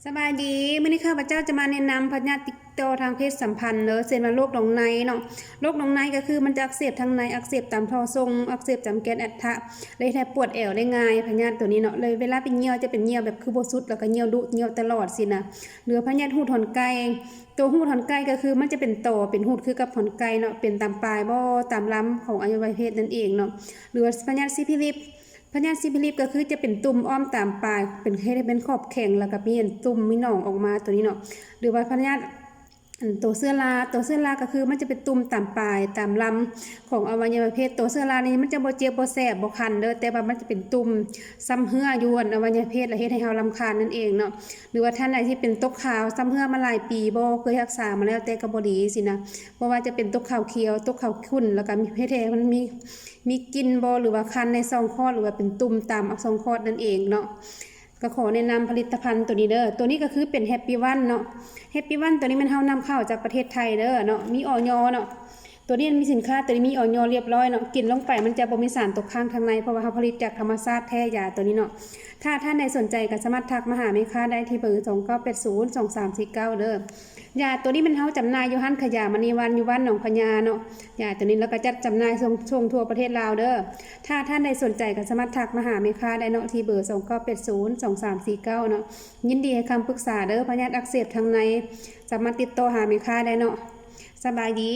ສະບາຍດີ ມື້ນີ້ຂ້າພະເຈົ້າຈະມາແນະນຳພະຍາດຕິດຕໍ່ທາງເພດສຳພັນເດີ ເຊັ່ນວ່າໂລກໜອງໃນເນາະ. ໂລກໜອງໃນກໍຄືມັນຈະອັກເສບທາງໃນ ອັກເສບຕາມທໍ່ສົ່ງ ອັກເສບຕາມແກນອັດຖະ ແລະ ເຮັດໃຫ້ປວດແອວໄດ້ງ່າຍ ພະຍາດໂຕນີ້ເນາະ. ເລີຍເວລາໄປຍ່ຽວຈະເປັນຍ່ຽວແບບຄືບໍ່ສຸດ ແລ້ວກໍຍ່ຽວດຸ ຍ່ຽວຕະຫຼອດຊີ້ນະ. ຫຼືວ່າພະຍາດຮູດຫອນໄກ່ ໂຕຮູດຫອນໄກ່ກໍຄືມັນຈະເປັນຕໍ ເປັນຮູດຄືກັບຫອນໄກ່ເນາະ ເປັນຕາມປາຍບໍ່ ຕາມລຳຂອງອະໄວຍະວະເພດນັ້ນເອງເນາະ. ຫຼືວ່າພະຍາດຊີພີລິກ ພະຍາດຊີພີລິກກໍຄືຈະເປັນຕຸ່ມອ້ອມຕາມປາຍ ເປັນ ເຮັດໃຫ້ເປັນຂອບແຂງ ແລ້ວກໍມີອັນຕຸ່ມ ມີໜອງອອກມາໂຕນີ້ເນາະ. ຫຼືວ່າພະຍາດ ອັນ ໂຕເຊື້ອລາ ໂຕເຊື້ອລາກໍຄືມັນຈະເປັນຕຸ່ມຕາມປາຍ ຕາມລຳຂອງອະໄວຍະວະເພດ. ໂຕເຊື້ອລານີ້ມັນຈະບໍ່ເຈັບ ບໍ່ແສບ ບໍ່ຄັນເດີ ແຕ່ວ່າມັນຈະເປັນຕຸ່ມຊຳເຮື້ອຢູ່ອັນອະໄວຍະວະເພດ ແລະ ເຮັດໃຫ້ເຮົາລຳຄານນັ້ນເອງເນາະ. ຫຼືວ່າທ່ານໃດທີ່ເປັນຕົກຂາວຊຳເຮື້ອມາຫຼາຍປີ ບໍ່ເຄີຍຮັກສາມາແລ້ວ ແຕ່ກໍບໍ່ດີຊີ້ນະ ບໍ່ວ່າຈະເປັນຕົກຂາວຂຽວ ຕົກຂາວຂຸ້ນ ແລ້ວກໍເຮັດໃຫ້ມັນມີ ມີກິ່ນບໍ່ ຫຼືວ່າຄັນໃນຊ່ອງຄອດ ຫຼືວ່າເປັນຕຸ່ມຕາມຊ່ອງຄອດນັ້ນເອງເນາະ. ກໍຂໍແນະນຳຜະລິດຕະພັນໂຕນີ້ເດີ ໂຕນີ້ກໍຄືເປັນແຮັບປີວັນເນາະ. ແຮັບປີວັນໂຕນີ້ແມ່ນເຮົານຳເຂົ້າຈາກປະເທດໄທເດີເນາະ ມີ ອອຍ ເນາະ. ໂຕນີ້ມີສິນຄ້າ ໂຕນີ້ມີ ອອຍ ຮຽບຮ້ອຍເນາະ. ກິນລົງໄປມັນຈະບໍ່ມີສານຕົກຄ້າງທາງໃນ ເພາະວ່າເຮົາຜະລິດຈາກທຳມະຊາດແທ້ ຢາໂຕນີ້ເນາະ. ຖ້າທ່ານໃດສົນໃຈກໍສາມາດທັກມາຫາແມ່ຄ້າໄດ້ທີ່ເບີ ສອງເກົ້າແປດສູນ ສອງສາມສີ່ເກົ້າ ເດີ. ຢາໂຕນີ້ແມ່ນເຮົາຈຳໜ່າຍຢູ່ຮ້ານຂາຍຢາມະນີວັນ ຢູ່ບ້ານໜອງພະຍາເນາະ. ຢາໂຕນີ້ລາວກໍຈັດຈຳໜ່າຍສົ່ງ ສົ່ງທົ່ວປະເທດລາວເດີ. ຖ້າທ່ານໃດສົນໃຈກໍສາມາດທັກມາຫາແມ່ຄ້າໄດ້ເນາະ ທີ່ເບີ ສອງເກົ້າແປດສູນ ສອງສາມສີ່ເກົ້າ ເນາະ. ຍິນດີໃຫ້ຄຳປຶກສາເດີ ພະຍາດອັກເສບທາງໃນ ສາມາດຕິດຕໍ່ຫາແມ່ຄ້າໄດ້ເນາະ. ສະບາຍດີ.